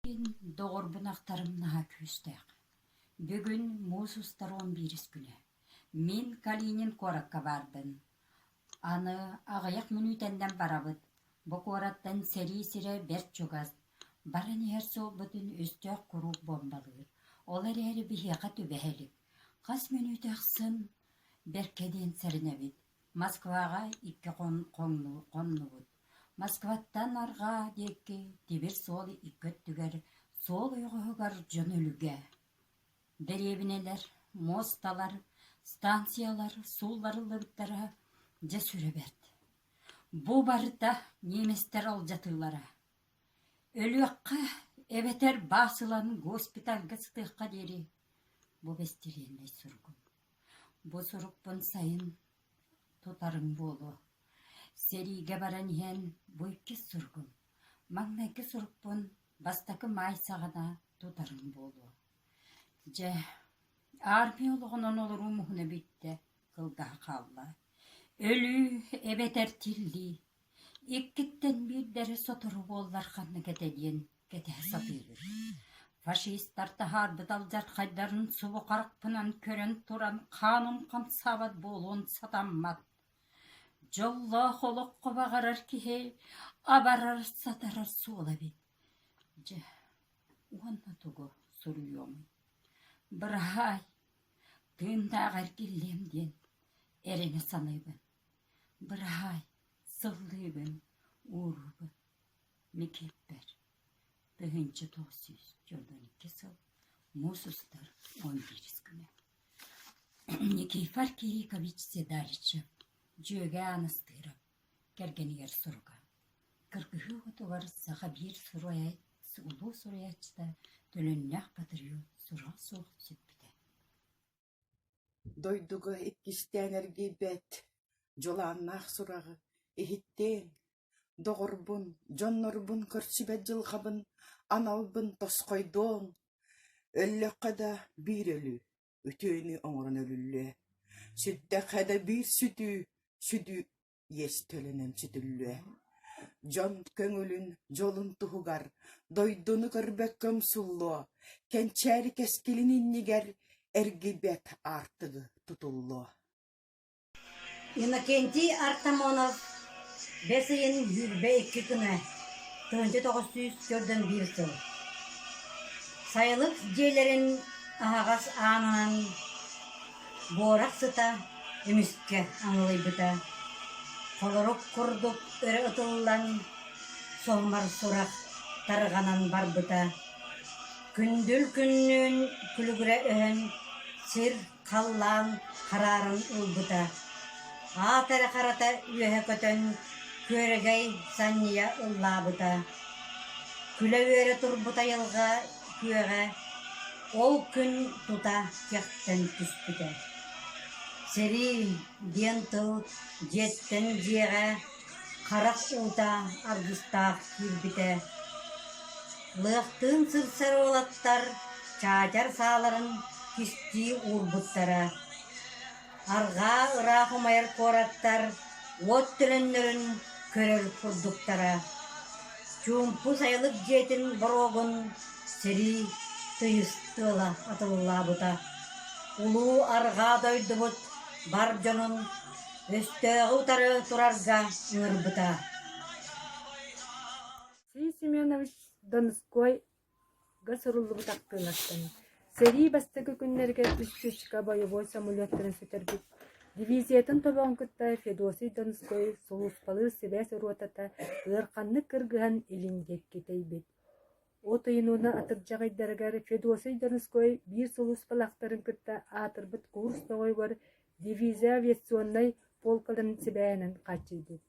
Мин доҕорбун ахтарым наһаа күүстээх. Бүгүн муус устар 11-ис күнэ. Мин Калинин куоракка баарбын. Аны аҕыйах мүнүүтэннэн барабыт. Бу куораттан сэрии сирэ бэрт чугас. Баран иһэр суолбутун өстөөх куруук буомбалыыр. Ол эрээри биһиэхэ түбэһэ илик. Хас мүнүүтэ ахсын бэркэ диэн сэрэнэбит. Москваҕа икки хоннубут. Москваттан арҕаа диэки тимир суол икки өттүгэр суол ойоҕоһугар дьон өлүгэ. Дэриэбинэлэр, муосталар, станциялар суулларыллыбыттара дьэ сүрэ бэрт. Бу барыта немецтэр алдьатыылара. Өлүөххэ эбэтэр баас ылан госпитальга сытыахха диэри бу бэстилиэннэй суругум. Бу сурукпун сайын тутарыҥ буолуо. Сэриигэ баран иһэн бу иккис суругум. Маҥнайгы сурукпун бастакы маай саҕана тутарыҥ буолуо. Дьэ, армия олоҕунан олоруу муһуна бүттэ, кылгаһа хаалла. Өлүү эбэтэр тиллии. Иккиттэн биирдэрэ сотору буоллар ханнык этэ диэн кэтэһэ сатыыбыт. Фашистар таһаарбыт алдьархайдарын субу харахпынан көрөн туран хааным хамсаабат буолуон сатаммат. Дьоллоох олоххо баҕарар киһи абарар-сатарар суола эбит. Дьэ, уонна тугу суруйуомуй? Быраһаай, тыыннаах эргиллиэм диэн эрэнэ саныыбын. Быраһаай, сыллыыбын, ууруубун. Микииппэр 1992 сыл муус устар 11 күнэ. Никифор Кирикович Седалищев Дьүөгэ Ааныстыырап кэргэнигэр суруга. Кыргыһыы оҕотугар саха биир улуу суруйааччыта төлөннөөх патриот сураҕа суох сүппүтэ. Дойдуга иккистээн эргийбэт дьулааннаах сураҕы иһиттиэҥ, доҕорбун, дьоннорбун көрсүбэт дьылҕабын, аналбын тосхойдуоҥ, өллөххө да биир өлүү, үтүөнү оҥорон өлүллүө, сүттэххэ да биир сүтүү, сүдү иэс төлөнөн сүтүллүө. Дьон көҥүлүн, дьолун туһугар дойдуну көрбөккө умсуллуо, кэнчээри кэскилин иннигэр эргийбэт аартыгы тутуллуо. Иннокентий Артамонов бэс ыйын 22 күнэ, 1941 сыл. Сайылык дьиэлэрин аһаҕас аанынан буорах сыта эмискэ аҥылыйбыта, холорук курдук өрө ытыллан, соһумар сурах тарҕанан барбыта. Күндүл күннүүн күлүгүрэ өһөн, сир халлаан харааран ылбыта. Аат эрэ харата үөһэ көтөн, күөрэгэй санньыйа ыллаабыта. Күлэ-үөрэ турбут айылҕа күөҕэ ол күн тута кэхтэн түспүтэ. Сэрии диэн тыл дьиэттэн дьиэҕэ харах уута аргыстаах киирбитэ. Лыахтыын сырсар уолаттар чаачар сааларын кистии уурбуттара. Арҕаа ыраах умайар куораттар уот төлөннөрүн көрөр курдуктара. Чуумпу сайылык дьиэтин боруогун сэрии тыйыс тыала атыллаабыта. Улуу арҕаа дойдубут бар дьонун өстөөҕү утары турарга ыҥырбыта. Алексей Семенович Донской Га суруллубут ахтыылартан Сэрии бастакы күннэригэр үс сүүсчэкэ бойобуой самолеттарын сүтэрбит дивизиятын тобоҕун кытта Федосий Донской сулууспалыыр сибээс ротата ыарханнык кыргыһан илин диэки тэйбит. От ыйын уонна атырдьах ыйдарыгар Федосий Донской биир сулууспалаахтарын кытта аатырбыт курс тоҕойугар дивизия авиационнай полкаларын сибээһинэн хааччыйбыт.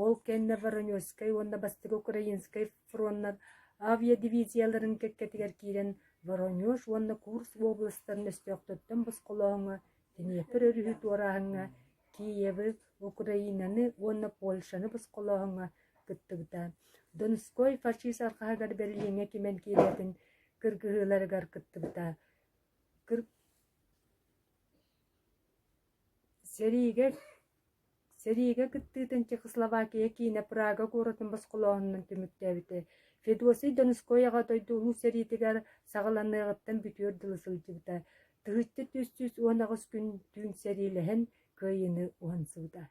Ол кэннэ Воронежскай уонна Бастакы Украинскай фроннар авиадивизияларын кэккэтигэр киирэн Воронеж уонна Курск уобаластарын өстөөхтөртөн босхолооһуҥҥа, Днепр өрүһү туорааһыҥҥа, Киевы, Украинаны уонна Польшаны босхолооһуҥҥа кыттыбыта. Донской фашист арҕаһыгар Берлиҥҥэ кимэн киириитин кыргыһыыларыгар кыттыбыта. Сэриигэ Сэриигэ кыттыытын Чехословакия киинэ Прага куоратын босхолооһунунан түмүктээбитэ. Федосий Донской Аҕа дойду Улуу сэриитигэр саҕаланыаҕыттан бүтүөр дылы сылдьыбыта. 1318 күн түүн сэриилэһэн Кыайыыны уһансыбыта.